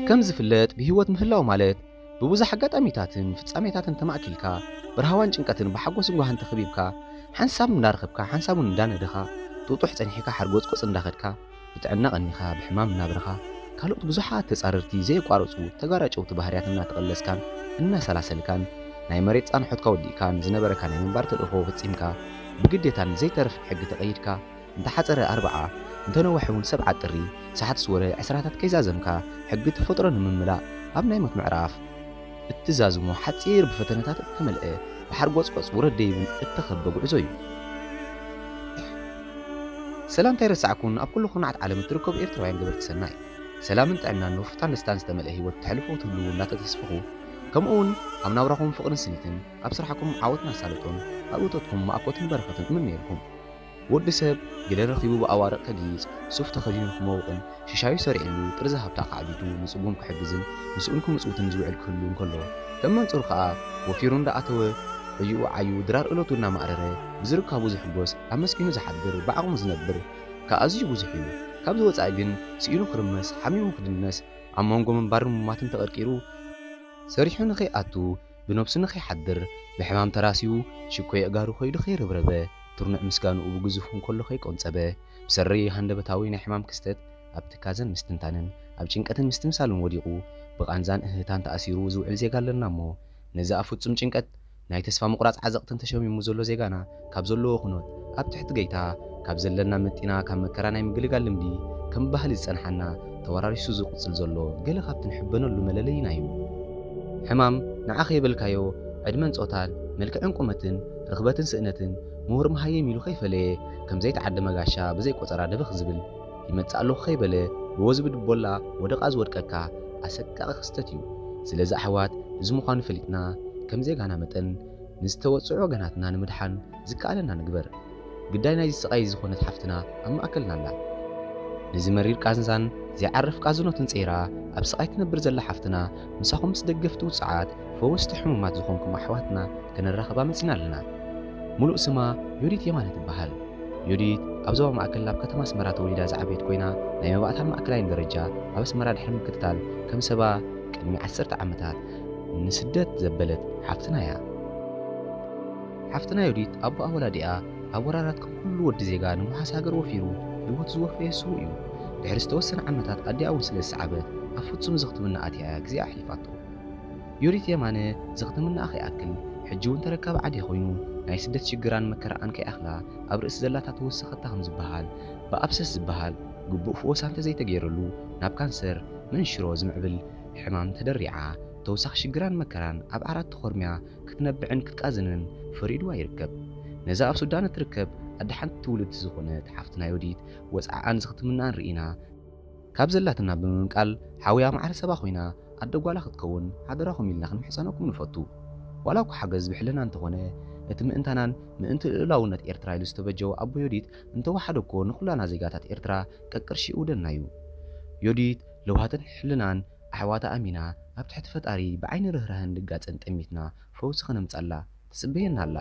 ከም ዝፍለጥ ብህይወት ምህላው ማለት ብብዙሕ ኣጋጣሚታትን ፍጻሜታትን ተማእኪልካ፣ ብርሃዋን ጭንቀትን ብሓጎስን ጓህን ተኸቢብካ፣ ሓንሳብ እንዳረኸብካ ሓንሳብ እውን እንዳነደኻ፣ ጥጡሕ ጸኒሕካ ሓርጎጽጎጽ እንዳኸድካ፣ ብጥዕና ቀኒኻ ብሕማም እናብረኻ፣ ካልኦት ብዙሓት ተጻረርቲ ዘየቋረጹ ተጋራጨውቲ ባህርያት እናተቐለስካን እናሰላሰልካን፣ ናይ መሬት ጻንሖትካ ወዲእካን ዝነበረካ ናይ ምንባር ተልእኾ ፈጺምካ፣ ብግዴታን ዘይተርፍን ሕጊ ተቐይድካ፣ እንተሓጸረ ኣርብዓ፣ እንተነወሐ እውን ሰብዓ ጥሪ፣ ሰዓት ዝወረ ዕስራታት ከይዛዘምካ፣ ሕጊ ተፈጥሮ ንምምላእ ኣብ ናይ ሞት ምዕራፍ እትዛዝሞ ሓጺር ብፈተነታት እተመልአ፣ ብሓርጎጽጎጽ ውረድ ደይብን እተኸበ ጉዕዞ እዩ። ሰላምታ ኣይረሳዕኩን ኣብ ኩሉ ኩርናዓት ዓለም እትርከቡ ኤርትራውያን ገበርቲ ሰናይ። ሰላምን ጥዕናን ንውፍታን ደስታን ዝተመልአ ህይወት ተሕልፎ ትህልዉ እንዳተተስፈኹ፣ ከምኡ እውን ኣብ ናብራኹም ፍቕርን ስኒትን፣ ኣብ ስራሕኩም ዓወትን ኣሳልጦን፣ ኣብ እቶትኩም ማእኮትን በረኸትን እምነየልኩም። ወዲ ሰብ ገለ ረኺቡ ብኣዋርቕ ከጊጽ፣ ሱፍ ተኸዲኑ ክመውቕን ሽሻዩ ሰሪዕሉ ጥርዚ ሃብታ ከዕቢቱ ንጽጉም ክሕግዝን ንስኡን ክምጽውትን ዝውዕል ክህሉ እንከሎ፣ ከም መንጽሩ ከኣ ወፊሩ እንዳኣተወ ዕዩኡ ዓዩ ድራር እለቱ እናማእረረ ብዝርካቡ ዝሕጎስ ኣመስጊኑ ዝሓድር ብዓቕሙ ዝነብር ከኣ ኣዝዩ ብዙሕ እዩ። ካብዚ ወጻኢ ግን ስኢኑ ክርመስ፣ ሓሚሙ ክድነስ፣ ኣብ መንጎ ምንባርን ምሟትን ተቐርቂሩ ሰሪሑ ንኸይኣቱ፣ ብነብሱ ንኸይሓድር፣ ብሕማም ተራስዩ ሽኮ የእጋሩ ከይዱ ከይረብረበ፣ ትርኑዕ ምስጋንኡ ብግዙፉ እንከሎ ከይቆንጸበ፣ ብሰሪ ሃንደበታዊ ናይ ሕማም ክስተት ኣብ ትካዘን ምስትንታንን ኣብ ጭንቀትን ምስትምሳልን ወዲቑ ብቓንዛን እህህታን ተኣሲሩ ዝውዕል ዜጋ ኣለና እሞ፣ ነዚ ኣብ ፍጹም ጭንቀት ናይ ተስፋ ምቑራጽ ዓዘቕትን ተሸሚሙ ዘሎ ዜጋና ካብ ዘለዎ ኩነት ኣብ ትሕቲ ገይታ ካብ ዘለና መጢና ካብ መከራ ናይ ምግልጋል ልምዲ ከም ባህሊ ዝጸንሓና ተወራሪሱ ዝቕጽል ዘሎ ገለ ካብቲ ንሕበነሉ መለለይና እዩ። ሕማም ንዓ ከይበልካዮ ዕድመን ጾታን መልክዕን ቁመትን ርኽበትን ስእነትን ምሁር መሃይም ኢሉ ከይፈለየ ከም ዘይተዓደመ ጋሻ ብዘይ ቆጸራ ደበኽ ዝብል ይመጽእ ኣለኹ ከይበለ ብወዝቢ ድቦላ ወደቓ ዝወድቀካ ኣሰቃቒ ክስተት እዩ። ስለዚ ኣሕዋት እዚ ምዃኑ ፈሊጥና ከም ዜጋና መጠን ንዝተወጽዑ ወገናትና ንምድሓን ዝከኣለና ንግበር። ግዳይ ናይዚ ስቓይ ዝኾነት ሓፍትና ኣብ ማእከልና ኣላ። ነዚ መሪር ቃንዛን ዘይዓርፍ ቃዝኖትን ጸይራ ኣብ ስቓይ ትነብር ዘላ ሓፍትና ምሳኹም ምስ ደገፍቲ ውጹዓት ፈወስቲ ሕሙማት ዝኾንኩም ኣሕዋትና ከነራኽባ መጺና ኣለና። ሙሉእ ስማ ዮዲት የማነ ትበሃል። ዮዲት ኣብ ዞባ ማእከል ኣብ ከተማ ኣስመራ ተወሊዳ ዝዓበየት ኮይና ናይ መባእታን ማእከላይን ደረጃ ኣብ ኣስመራ ድሕሪ ምክትታል ከም ሰባ ቅድሚ ዓሰርተ ዓመታት ንስደት ዘበለት ሓፍትና እያ። ሓፍትና ዮዲት ኣቦኣ ወላዲኣ ኣብ ወራራት ከም ኩሉ ወዲ ዜጋ ንምውሓስ ሃገር ወፊሩ ህይወቱ ዝወፈየ ስዉእ እዩ። ድሕሪ ዝተወሰነ ዓመታት ኣዲኣ እውን ስለ ዝሰዓበት ኣብ ፍጹም ዝኽትምና ኣትያ እያ ግዜኣ ኣሕሊፋቶ። ዮዲት የማነ ዝኽትምናኣ ከይኣክል ሕጂ እውን ተረካቢ ዓዲ ኮይኑ ናይ ስደት ሽግራን መከራኣን ከይኣኽላ ኣብ ርእሲ ዘላታ ተወሰኸታ ከም ዝበሃል ብኣብሰስ ዝበሃል ግቡእ ፍወሳ እንተዘይተገይረሉ ናብ ካንሰር መንሽሮ ዝምዕብል ሕማም ተደሪዓ ተወሳኺ ሽግራን መከራን ኣብ ዓራት ተኾርምያ ክትነብዕን ክትቃዝንን ፈሪድዋ ይርከብ። ነዛ ኣብ ሱዳን እትርከብ ኣደ ሓንቲ ትውልድቲ ዝኾነት ሓፍትና ዮዲት ወጽዓኣን ዝኽትምናኣን ርኢና ካብ ዘላትና ብምምቃል ሓውያ ማዕረ ሰባ ኮይና ኣደ ጓላ ክትከውን ሓደራኹም ኢልና ክንምሕጸነኩም ንፈቱ። ዋላ እኳ ሓገዝ ብሕልና እንተኾነ እቲ ምእንታናን ምእንቲ ልኡላውነት ኤርትራ ኢሉ ዝተበጀወ ኣቦ ዮዲት እንተወሓደ እኮ ንኹላና ዜጋታት ኤርትራ ቀቅርሺ ይእውደና እዩ። ዮዲት ለውሃትን ሕልናን ኣሕዋታ ኣሚና ኣብ ትሕቲ ፈጣሪ ብዓይኒ ርህራህን ድጋጸን ጠሚትና ፈውሲ ክነምጻላ ትጽበየና ኣላ።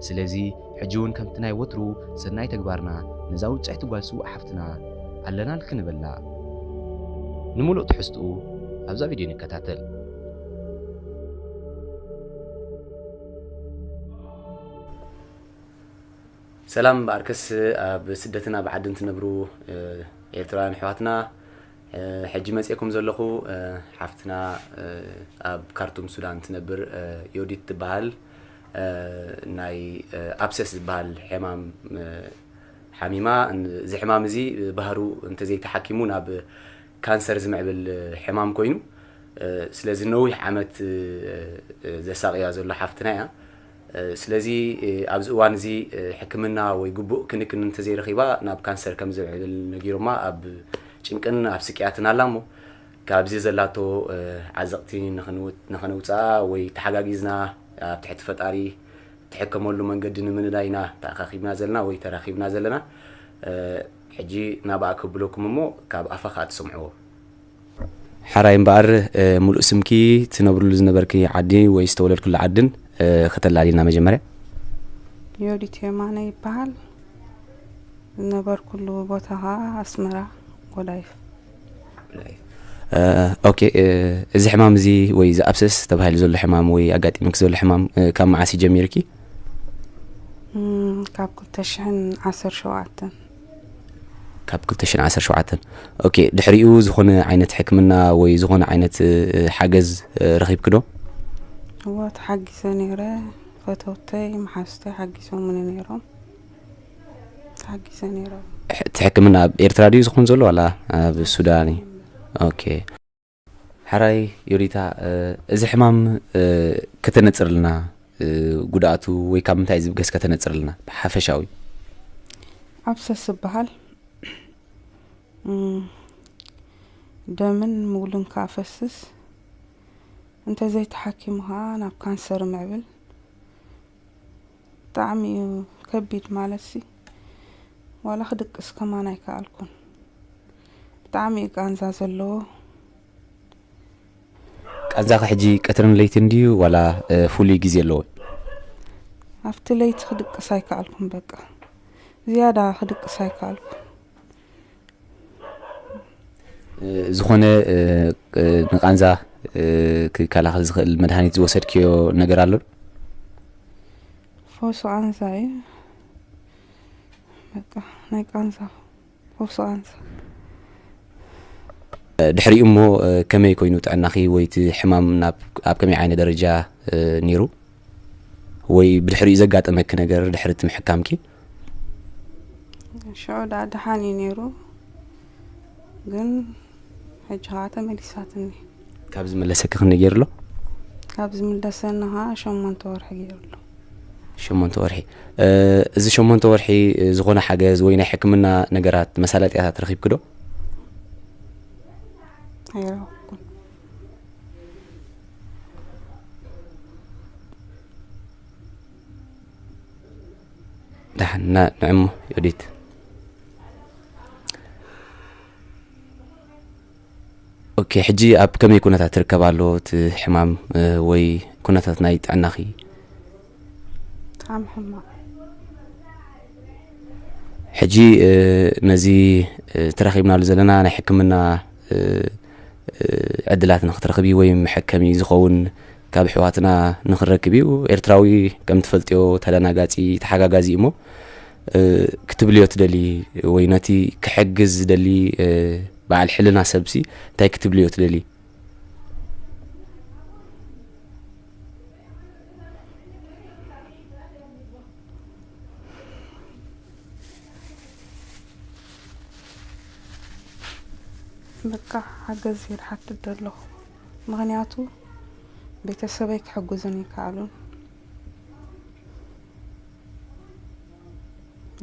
ስለዚ ሕጂ እውን ከምቲ ናይ ወትሩ ሰናይ ተግባርና ነዛ ውጽዕቲ ጓል ስዉእ ሓፍትና ኣለናልኪ ንበላ። ንምሉእ ትሕዝትኡ ኣብዛ ቪድዮ ንከታተል። ሰላም ብኣርከስ ኣብ ስደትን ኣብ ዓድን ትነብሩ ኤርትራውያን ኣሕዋትና፣ ሕጂ መጽኤኩም ዘለኹ ሓፍትና ኣብ ካርቱም ሱዳን ትነብር ዮዲት ትበሃል፣ ናይ ኣብሰስ ዝበሃል ሕማም ሓሚማ፣ እዚ ሕማም እዚ ባህሩ እንተዘይተሓኪሙ ናብ ካንሰር ዝምዕብል ሕማም ኮይኑ፣ ስለዚ ነዊሕ ዓመት ዘሳቕያ ዘሎ ሓፍትና እያ። ስለዚ ኣብዚ እዋን እዚ ሕክምና ወይ ግቡእ ክንክን እንተዘይረኺባ ናብ ካንሰር ከም ዝምዕብል ነጊሮማ ኣብ ጭንቅን ኣብ ስቅያትን ኣላ እሞ፣ ካብዚ ዘላቶ ዓዘቕቲ ንኽንውፅኣ ወይ ተሓጋጊዝና ኣብ ትሕቲ ፈጣሪ ትሕከመሉ መንገዲ ንምንዳይ ኢና ተኣኻኺብና ዘለና ወይ ተራኺብና ዘለና። ሕጂ ናብኣ ከብለኩም እሞ ካብ ኣፋ ከዓ ትሰምዕዎ። ሓራይ እምበኣር፣ ሙሉእ ስምኪ፣ ትነብርሉ ዝነበርኪ ዓዲ ወይ ዝተወለድክሉ ዓድን ከተላሊና መጀመርያ። ዮዲት የማነ ይበሃል። ዝነበርኩሉ ቦታ ከዓ ኣስመራ ጎላይፍ። ኦኬ፣ እዚ ሕማም እዚ ወይ እዚ ኣብሰስ ተባሂሉ ዘሎ ሕማም ወይ ኣጋጢምክ ዘሎ ሕማም ካብ መዓስ እዩ ጀሚርኪ? ካብ ክልተ ሽሕን ዓሰርተ ሸውዓተን። ካብ ክልተ ሽሕን ዓሰርተ ሸውዓተን። ኦኬ፣ ድሕሪኡ ዝኾነ ዓይነት ሕክምና ወይ ዝኾነ ዓይነት ሓገዝ ረኺብክ ዶ? እዎ፣ ተሓጊዘ ነይረ። ፈተውተይ፣ መሓዝተይ ሓጊዞምኒ ነይሮም። ተሓጊዘ ነይረ። እቲ ሕክምና ኣብ ኤርትራ ድዩ ዝኾን ዘሎ ዋላ ኣብ ሱዳን እዩ? ኦኬ። ሕራይ ዮዲታ፣ እዚ ሕማም ከተነጽርልና፣ ጉድኣቱ ወይ ካብ ምንታይ ዝብገስ ከተነጽርልና ብሓፈሻዊ? ኣብሰስ ዝበሃል ደምን ሙግልን ከኣ ፈስስ፣ እንተዘይተሓኪሙ ከኣ ናብ ካንሰር ምዕብል። ብጣዕሚ እዩ ከቢድ፣ ማለትሲ ዋላ ክድቅስ ከማን ኣይከኣልኩን። ብጣዕሚ እዩ ቃንዛ ዘለዎ። ቃንዛኺ ሕጂ ቀትርን ለይትን ድዩ ዋላ ፍሉይ ግዜ ኣለዎ? ኣብቲ ለይቲ ክድቅስ ኣይከኣልኩን፣ በቃ ዝያዳ ክድቅስ ኣይከኣልኩን። ዝኾነ ንቃንዛ ክከላኸል ዝኽእል መድሃኒት ዝወሰድክዮ ነገር ኣሎ? ፈውሲ ቃንዛ እዩ፣ በቃ ናይ ቃንዛ ፈውሲ ቃንዛ። ድሕሪኡ እሞ ከመይ ኮይኑ ጥዕናኺ ወይ እቲ ሕማም ኣብ ከመይ ዓይነት ደረጃ ነይሩ? ወይ ብድሕሪኡ ዘጋጠመኪ ነገር ድሕሪ እቲ ምሕካምኪ? ሽዑ ደኣ ደሓን እዩ ነይሩ፣ ግን ሕጂ ከዓ ተመሊሳትኒ። ካብ ዝመለሰኪ ክንደይ ገይሩ ኣሎ? ካብ ዝምለሰኒ ከዓ ሸሞንተ ወርሒ ገይሩ ኣሎ። ሸሞንተ ወርሒ። እዚ ሸሞንተ ወርሒ ዝኾነ ሓገዝ ወይ ናይ ሕክምና ነገራት መሳለጥያታት ረኺብኪ ዶ? ኣይረኸብኩን። ደሓን ና ንዕሞ ዮዲት። ኦኬ፣ ሕጂ ኣብ ከመይ ኩነታት ትርከብ ኣሎ እቲ ሕማም ወይ ኩነታት ናይ ጥዕናኺ? ብጣዕሚ ሕማቕ። ሕጂ ነዚ ተረኺብናሉ ዘለና ናይ ሕክምና ዕድላት ንክትረኽቢ ወይ መሐከሚ ዝኸውን ካብ ኣሕዋትና ንክንረክብ እዩ። ኤርትራዊ ከም ትፈልጥዮ ተደናጋጺ፣ ተሓጋጋዚ እዩ እሞ ክትብልዮ ትደሊ ወይ ነቲ ክሕግዝ ዝደሊ በዓል ሕልና ሰብሲ እንታይ ክትብልዮ ትደሊ? በቃ ሓገዝ ይሓትት ዘለኹ፣ ምኽንያቱ ቤተሰበይ ክሕግዙን ይከኣሉን።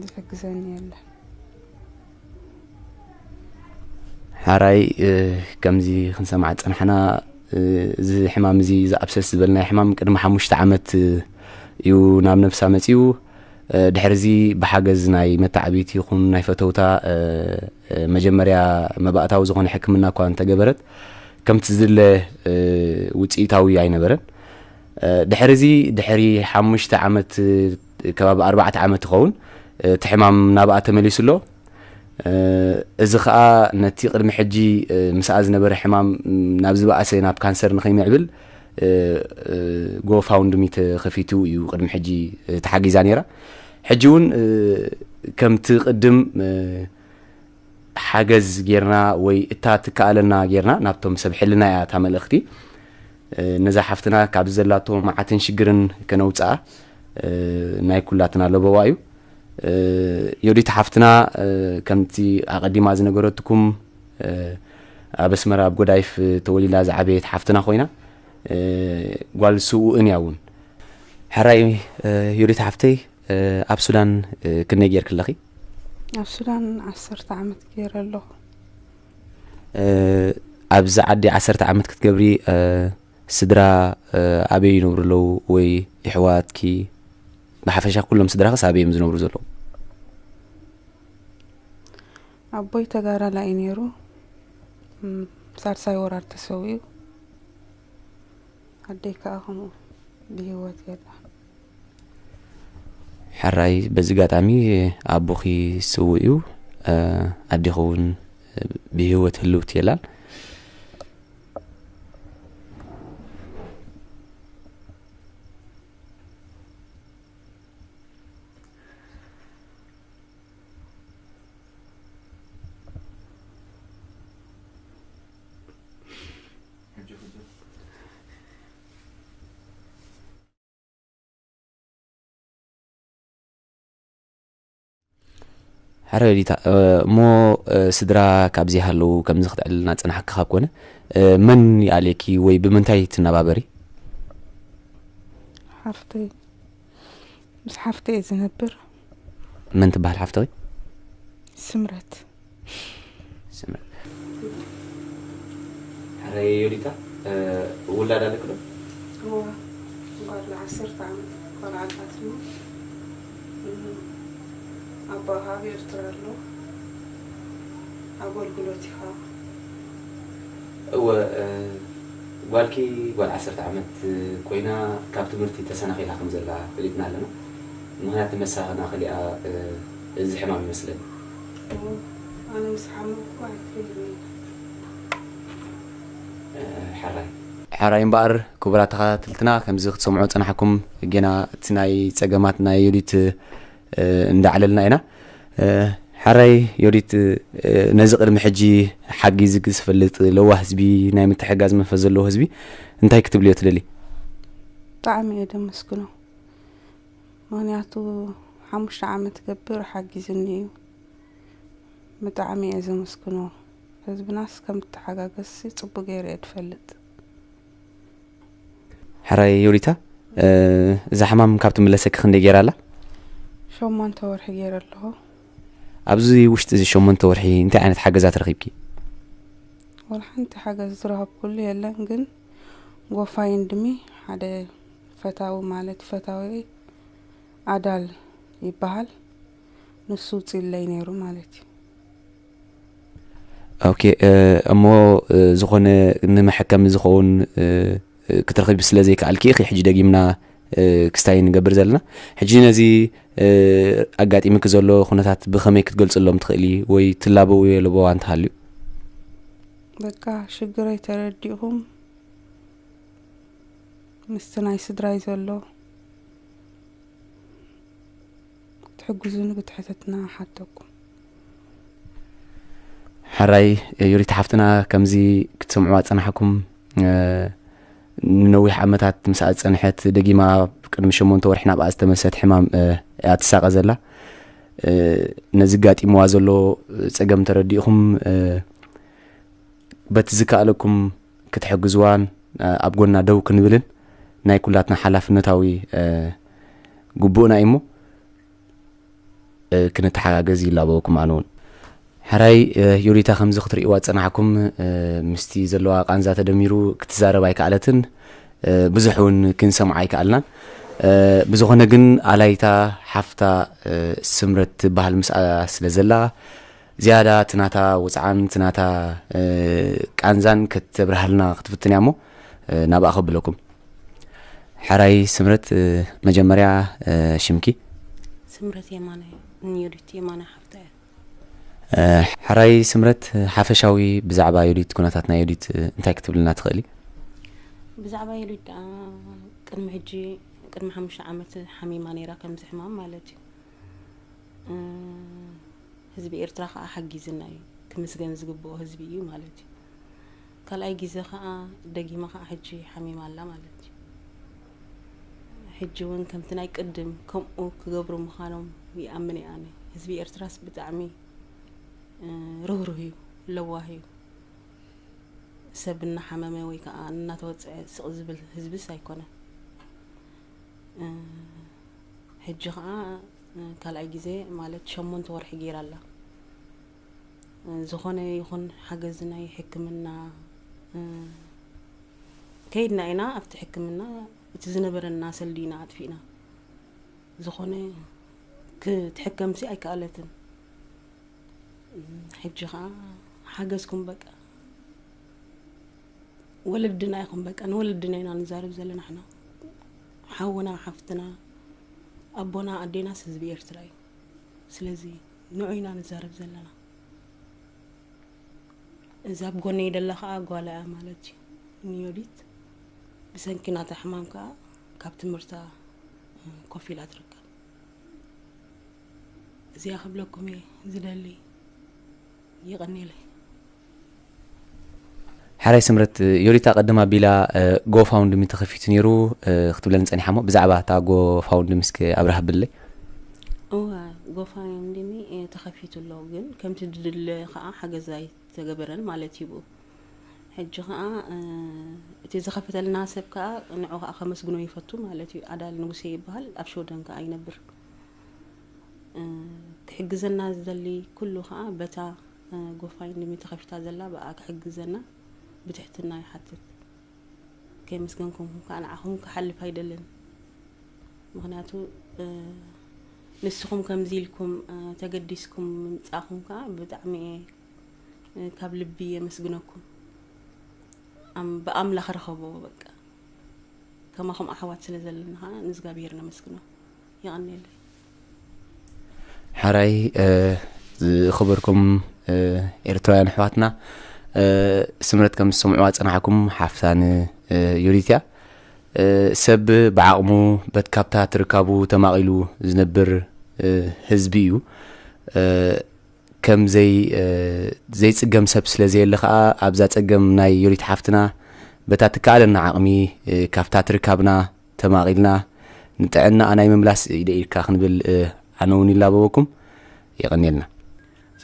ዝሕግዘኒ የለን። ሓራይ ከምዚ ክንሰማዕ ዝጸናሕና፣ እዚ ሕማም እዚ፣ እዚ ኣብሰስ ዝበልናዮ ሕማም ቅድሚ ሓሙሽተ ዓመት እዩ ናብ ነብሳ መጺኡ። ድሕሪ እዚ ብሓገዝ ናይ መተዓብይቲ ይኹን ናይ ፈተውታ መጀመርያ መባእታዊ ዝኾነ ሕክምና እኳ እንተገበረት፣ ከምቲ ዝድለ ውፅኢታዊ ኣይነበረን። ድሕሪ እዚ፣ ድሕሪ ሓሙሽተ ዓመት፣ ከባቢ ኣርባዕተ ዓመት ይኸውን፣ እቲ ሕማም ናብኣ ተመሊሱ ኣሎ። እዚ ኸኣ ነቲ ቅድሚ ሕጂ ምስኣ ዝነበረ ሕማም ናብ ዝበኣሰ፣ ናብ ካንሰር ንኸይምዕብል ጎፋውንድሚ ተኸፊቱ እዩ ቅድሚ ሕጂ ተሓጊዛ ነይራ። ሕጂ እውን ከምቲ ቅድም ሓገዝ ጌርና ወይ እታ ትከኣለና ጌርና ናብቶም ሰብ ሕልና እያ እታ መልእኽቲ። ነዛ ሓፍትና ካብዚ ዘላቶ መዓትን ሽግርን ከነውፅኣ ናይ ኩላትና ለበዋ እዩ። ዮዲት ሓፍትና ከምቲ ኣቐዲማ ዝነገረትኩም ኣብ ኣስመራ ኣብ ጎዳይፍ ተወሊዳ ዝዓበየት ሓፍትና ኮይና ጓል ስውእን እያ እውን። ሕራይ ዮዲት ሓፍተይ፣ ኣብ ሱዳን ክንደይ ጌርኪ ኣለኺ? ኣብ ሱዳን ዓሰርተ ዓመት ገይረ ኣለኹ። ኣብዚ ዓዲ ዓሰርተ ዓመት ክትገብሪ ስድራ ኣበይ ይነብሩ ኣለዉ? ወይ የሕዋትኪ፣ ብሓፈሻ ኩሎም ስድራኽስ ኣበይ እዮም ዝነብሩ ዘለዉ? ኣቦይ ተጋዳላይ እዩ ነይሩ። ሳልሳይ ወራር ተሰዊኡ። ኣደይ ከዓ ከምኡ ብህይወት የላ። ሕራይ፣ በዚ ኣጋጣሚ ኣቦኺ ስዉእ እዩ፣ ኣዴኺ እውን ብህይወት ህልውቲ የላን። ሕራይ ዮዲታ፣ እሞ ስድራ ካብዚ ሃለዉ ከምዚ ክትዕልና ዝጸናሕኪ ካብ ኮነ፣ መን ይኣልየኪ ወይ ብምንታይ ትነባበሪ? ሓፍተይ፣ ምስ ሓፍተይ እየ ዝነብር። መን ትበሃል ሓፍተኺ? ስምረት። ስምረት። ሕራይ ዮዲታ፣ ውላድ ኣለኪ ዶ? እዋ፣ ጓል ዓሰርተ ዓመት ቆልዓ ኣላትና። ኣቦኻ ኣብ ኤርትራ ኣሎ። ኣገልግሎት ኢኻ። እወ፣ ጓልኪ ጓል ዓሰርተ ዓመት ኮይና ካብ ትምህርቲ ተሰናኺላ ከም ዘላ ፈሊጥና ኣለና። ምኽንያት መሰናኽላ እዚ ሕማም ይመስለኒ። ኣነ ምስ ሓመምኩ ኣይትርእይኒ። ሕራይ። ሕራይ እምበኣር ክቡራት ተኸታተልትና፣ ከምዚ ክትሰምዑ ዝጸናሕኩም፣ ጌና እቲ ናይ ጸገማት ናይ ዮዲት እንዳዕለልና ኢና። ሕራይ ዮዲት፣ ነዚ ቅድሚ ሕጂ ሓጊዝኪ ዝፈልጥ ለዋህ ህዝቢ፣ ናይ ምትሕጋዝ መንፈስ ዘለዎ ህዝቢ እንታይ ክትብልዮ ትደሊ? ብጣዕሚ እየ ደመስግኖ። ምኽንያቱ ሓሙሽተ ዓመት ገብር ሓጊዝኒ እዩ። ብጣዕሚ እየ ዘመስግኖ። ህዝብናስ ከም እተሓጋገዝሲ ጽቡቅ ገይረ እየ ዝፈልጥ። ሕራይ ዮዲታ፣ እዛ ሕማም ካብ ትምለሰኪ ክንደይ ገይራ ኣላ? ሸሞንተ ወርሒ ገይረ ኣለኹ። ኣብዚ ውሽጢ እዚ ሸሞንተ ወርሒ እንታይ ዓይነት ሓገዛት ረኺብኪ? ወላ ሓንቲ ሓገዝ ዝረኸብኩሉ የለን፣ ግን ጎፋይንድሚ ሓደ ፈታዊ ማለት ፈታዊ ኣዳል ይበሃል፣ ንሱ ውፅኢለይ ነይሩ ማለት እዩ። ኦኬ፣ እሞ ዝኾነ ንመሐከሚ ዝኸውን ክትረኽቢ ስለ ዘይከኣልኪ ኢኺ ሕጂ ደጊምና ክስታይ ንገብር ዘለና። ሕጂ ነዚ ኣጋጢምኪ ዘሎ ኩነታት ብኸመይ ክትገልጽሎም ትኽእሊ ወይ ትላበውዮ ለበዋ እንተሃልዩ? በቃ ሽግረይ ተረዲእኹም ምስቲ ናይ ስድራይ ዘሎ ክትሕግዙኒ ብትሕትና ሓተኩም። ሕራይ ዮዲት ሓፍትና፣ ከምዚ ክትሰምዕዋ ዝጸናሕኩም፣ ንነዊሕ ዓመታት ምስኣ ዝጸንሐት፣ ደጊማ ቅድሚ ሸሞንተ ወርሒ ናብኣ ዝተመልሰት ሕማም እያ ትሳቐ ዘላ። ነዚ ጋጢምዋ ዘሎ ጸገም ተረዲእኹም በቲ ዝከኣለኩም ክትሕግዝዋን ኣብ ጎና ደው ክንብልን ናይ ኩላትና ሓላፍነታዊ ግቡእና እዩ እሞ፣ ክንተሓጋገዝ ይላበወኩም ኣነ እውን። ሕራይ ዮዲታ፣ ከምዚ ክትርእይዋ ዝጸናሕኩም፣ ምስቲ ዘለዋ ቃንዛ ተደሚሩ ክትዛረብ ኣይከኣለትን፣ ብዙሕ እውን ክንሰምዓ ኣይከኣልናን። ብዝኾነ ግን ኣላይታ ሓፍታ ስምረት ትበሃል ምስኣ ስለ ዘላ፣ ዝያዳ እቲ ናታ ውጽዓን እቲ ናታ ቃንዛን ከተብርሃልና ክትፍትን እያ እሞ፣ ናብኣ ከብለኩም። ሕራይ ስምረት፣ መጀመርያ ሽምኪ? ስምረት የማነ፣ ንዮዲት የማነ ሓፍታ እያ። ሕራይ ስምረት፣ ሓፈሻዊ ብዛዕባ ዮዲት፣ ኩነታት ናይ ዮዲት እንታይ ክትብልና ትኽእሊ? ብዛዕባ ዮዲት ደኣ ቅድሚ ሕጂ፣ ቅድሚ ሓሙሽተ ዓመት ሓሚማ ነይራ፣ ከምዚ ሕማም ማለት እዩ። ህዝቢ ኤርትራ ከኣ ሓጊዝና እዩ፣ ክምስገን ዝግብኦ ህዝቢ እዩ ማለት እዩ። ካልኣይ ግዜ ከኣ ደጊማ ከኣ ሕጂ ሓሚማ ኣላ ማለት እዩ። ሕጂ እውን ከምቲ ናይ ቅድም ከምኡ ክገብሩ ምዃኖም ይኣምን እየ ኣነ። ህዝቢ ኤርትራስ ብጣዕሚ ርህሩህ እዩ፣ ለዋህ እዩ። ሰብ እናሓመመ ወይ ከዓ እናተወፅዐ ስቕ ዝብል ህዝብስ ኣይኮነን። ሕጂ ከዓ ካልኣይ ግዜ ማለት ሸሞንተ ወርሒ ገይራ ኣላ። ዝኾነ ይኹን ሓገዝ ናይ ሕክምና ከይድና ኢና። ኣብቲ ሕክምና እቲ ዝነበረና ሰልዲ ኢና ኣጥፊእና። ዝኾነ ክትሕከምሲ ኣይከኣለትን። ሕጂ ከዓ ሓገዝኩም በቃ ወለድና ኢኹም፣ በቃ ንወለድና ኢና ንዛረብ ዘለና። ሕና ሓውና ሓፍትና ኣቦና ኣዴናስ ህዝቢ ኤርትራ እዩ። ስለዚ ንዑ ኢና ንዛረብ ዘለና። እዛ ኣብ ጎነይ ደላ ከዓ ጓላ እያ ማለት እዩ። ንዮዲት ብሰንኪ ናታ ሕማም ከዓ ካብ ትምህርታ ኮፍ ኢላ ትርከብ። እዚኣ ክብለኩም እየ ዝደሊ። ይቐኒለይ። ሓራይ ስምረት፣ ዮዲት ኣቐድም ኣቢላ ጎፋውንድሚ ተኸፊቱ ነይሩ ክትብለኒ ጸኒሓ እሞ ብዛዕባ እታ ጎፋውንድሚ እስኪ ኣብርህ ኣብለይ። እዋ፣ ጎፋይንድሚ ተኸፊቱ ኣሎ፣ ግን ከምቲ ድድለ ከዓ ሓገዝ ኣይተገበረን ማለት እዩ። ብኡ ሕጂ ከዓ እቲ ዝኸፈተልና ሰብ ከዓ ንዑ ከዓ ከመስግኖ ይፈቱ ማለት እዩ። ኣዳል ንጉሴ ይበሃል፣ ኣብ ሽወደን ከዓ ይነብር። ክሕግዘና ዝደሊ ኩሉ ከዓ በታ ጎፋይንድሚ ተኸፊታ ዘላ ብኣ ክሕግዘና ብትሕትና ይሓትት። ከየመስገንኩም ከዓ ንዓኹም ክሓልፍ ኣይደልን። ምኽንያቱ ንስኹም ከምዚ ኢልኩም ተገዲስኩም ምምፃእኹም ከዓ ብጣዕሚ እየ ካብ ልቢ የመስግነኩም። ብኣምላኽ ረኸቦ በቃ። ከማኹም ኣሕዋት ስለ ዘለና ከዓ ንእግዚኣብሔር ነመስግኖ። ይቐንየለይ። ሓራይ ዝኽበርኩም ኤርትራውያን ኣሕዋትና፣ ስምረት ከም ዝሰምዕዋ ዝጸናሕኩም ሓፍታን ዮዲት እያ። ሰብ ብዓቕሙ በት ካብታ ትርካቡ ተማቒሉ ዝነብር ህዝቢ እዩ። ከም ዘይ ዘይጽገም ሰብ ስለ ዘየለ ከኣ ኣብዛ ጸገም ናይ ዮዲት ሓፍትና በታ ትከኣለና ዓቕሚ ካብታ ትርካብና ተማቒልና ንጥዕናኣ ናይ ምምላስ ኢደ ኢድካ ክንብል ኣነ እውን ይላበወኩም። የቐንየልና።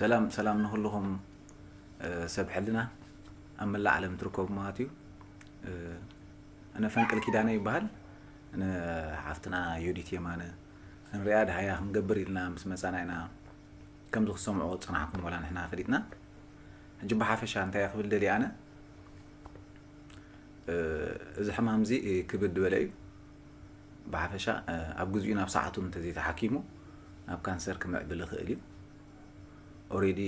ሰላም ሰላም ንኹልኹም ሰብ ሕልና ኣብ መላእ ዓለም ትርከቡ ማለት እዩ። ኣነ ፈንቅል ኪዳነ ይበሃል። ንሓፍትና ዮዲት የማነ ክንሪኣ ድሃያ ክንገብር ኢልና ምስ መጻና ኢና ከምዚ ክሰምዖ ዝጸናሕኩም ዋላ ንሕና ፈሊጥና። ሕጂ ብሓፈሻ እንታይ ክብል ደልየ ኣነ፣ እዚ ሕማም እዚ ክብድ ዝበለ እዩ። ብሓፈሻ ኣብ ግዜኡ ናብ ሰዓቱ እንተዘይተሓኪሙ ናብ ካንሰር ክምዕብል ይኽእል እዩ። ኦሬዲ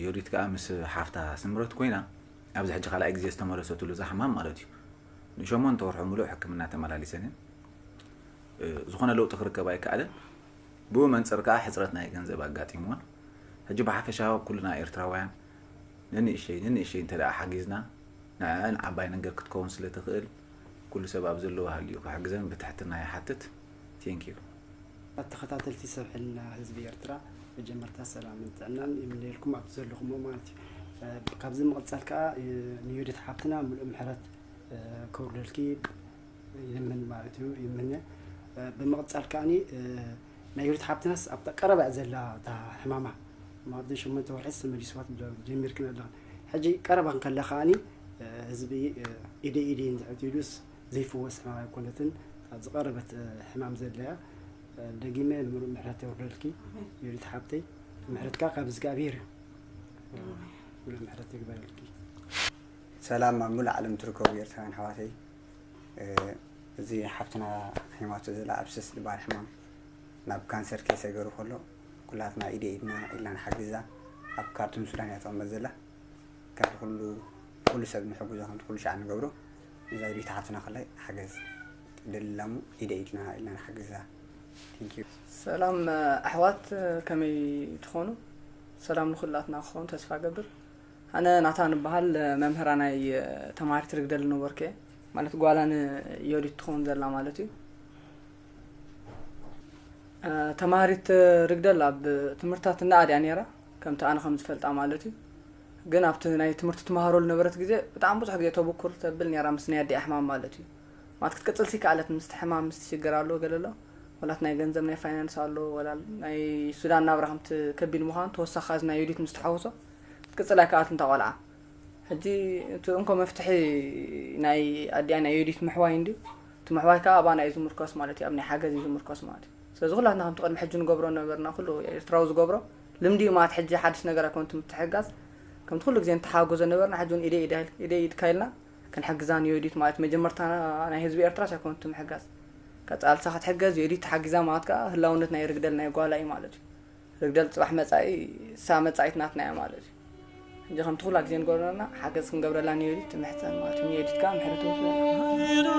ዮዲት ከዓ ምስ ሓፍታ ስምረት ኮይና ኣብዚ ሕጂ ካልኣይ ግዜ ዝተመለሰትሉ እዛ ሕማም ማለት እዩ። ንሸሞንተ ወርሑ ሙሉእ ሕክምና ተመላሊሰን እየን። ዝኾነ ለውጢ ክርከብ ኣይከኣለን። ብኡ መንፅር ከዓ ሕፅረት ናይ ገንዘብ ኣጋጢምወን። ሕጂ ብሓፈሻ ኩልና ኤርትራውያን ንንእሽተይ ንንእሽተይ እንተ ደኣ ሓጊዝና ንዕዐን ዓባይ ነገር ክትከውን ስለ ትኽእል ኩሉ ሰብ ኣብ ዘለዎ ሃልዩ ክሕግዘን ብትሕትና ይሓትት። Thank you። ተኸታተልቲ ሰብ ሕልና ህዝቢ ኤርትራ መጀመርታ ሰላምን ጥዕናን ይምነየልኩም ኣብቲ ዘለኹሞ ማለት እዩ። ካብዚ ምቕጻል ከዓ ንዮዲት ሓብትና ምሉእ ምሕረት ከውርደልኪ ይምን ማለት እዩ ይምነ። ብምቕጻል ከዓኒ ናይ ዮዲት ሓብትናስ ኣብታ ቀረባ እያ ዘላ እታ ሕማማ ማብዚ ሸሞንተ ወርሒ ተመሊስዋ ጀሚርክን ኣለኽን። ሕጂ ቀረባ እንከላ ከዓኒ ህዝቢ ኢደ ኢደ እንድሕር ኢሉስ ዘይፍወስ ሕማም ኣይኮነትን። ኣብ ዝቐረበት ሕማም ዘለያ ደጊመ ምሉእ ምሕረት የውርደልኪ ዮዲት ሓብተይ። ምሕረትካ ካብ እግዚኣብሔር እዩ። ምሉእ ምሕረት ይግበረልኪ። ሰላም ኣብ ሙሉእ ዓለም ትርከቡ ኤርትራውያን ኣሕዋተይ። እዚ ሓፍትና ሒማቶ ዘላ ኣብሰስ ዝበሃል ሕማም ናብ ካንሰር ከይሰገሩ ከሎ ኩላትና ኢደ ኢድና ኢልና ንሓግዛ። ኣብ ካርቱም ሱዳን እያ ትቕመጥ ዘላ። ከምቲ ኩሉ ኩሉ ሰብ ንሕግዞ ከምቲ ኩሉ ሻዕ ንገብሮ ነዛ ዮዲት ሓፍትና ከላይ ሓገዝ ደልላሙ ኢደ ኢድና ኢልና ንሓግዛ። Thank you። ሰላም ኣሕዋት ከመይ ትኾኑ? ሰላም ንኹላትና ክኸውን ተስፋ ገብር። ኣነ ናታ ንበሃል መምህራ ናይ ተማሃሪት ርግደል ነበርኩ እየ። ማለት ጓላ ንዮዲት ትኸውን ዘላ ማለት እዩ። ተማሃሪት ርግደል ኣብ ትምህርትታት ትንኣድ እያ ነይራ ከምቲ ኣነ ከም ዝፈልጣ ማለት እዩ። ግን ኣብቲ ናይ ትምህርቲ ትመሃረሉ ነበረት ግዜ ብጣዕሚ ብዙሕ ግዜ ተብኩር ተብል ነይራ ምስ ናይ ኣዲኣ ሕማም ማለት እዩ። ማለት ክትቅጽል ሲ ከኣለት ምስቲ ሕማም ምስቲ ሽግር ኣሎ ገለ ኣሎ ወላት ናይ ገንዘብ ናይ ፋይናንስ ኣሎ ወላ ናይ ሱዳን ናብራ ከምቲ ከቢድ ምዃኑ ተወሳኺ እዚ ናይ ዮዲት ምስ ተሓወሶ ክትቅጽል ኣይከኣለትን እታ ቆልዓ። ሕጂ እቲ እንኮ መፍትሒ ናይ ኣዲኣ ናይ ዮዲት ምሕዋይ እንድዩ። እቲ ምሕዋይ ከዓ ኣባና እዩ ዝምርኮስ ማለት እዩ፣ ኣብ ናይ ሓገዝ እዩ ዝምርኮስ ማለት እዩ። ስለዚ ኩላትና ከምቲ ቅድሚ ሕጂ ንገብሮ ነበርና ኩሉ ኤርትራዊ ዝገብሮ ልምዲ እዩ ማለት ሕጂ ሓድሽ ነገር ኣይኮነትን ምትሕግጋዝ። ከምቲ ኩሉ ግዜ ንተሓጋገዞ ነበርና ሕጂ እውን ኢደ ኢደ ኢደ ኢድካ ኢልና ክንሕግዛ ንዮዲት ማለት መጀመርታ ናይ ህዝቢ ኤርትራስ ኣይኮነትን ምሕጋዝ። ቀጻልሳ ክትሕገዝ ዮዲት ተሓጊዛ ማለት ከዓ ህላውነት ናይ ርግደል ናይ ጓላ እዩ ማለት እዩ። ርግደል ፅባሕ መፃኢ እሳ መፃኢት ናትና እያ ማለት እዩ። ሕጂ ከምቲ ኩላ ግዜ ንገብረና ሓገዝ ክንገብረላ ንዮዲት ትምሕፀን ማለት እዩ። ንዮዲት ከዓ ምሕረት ወትበላ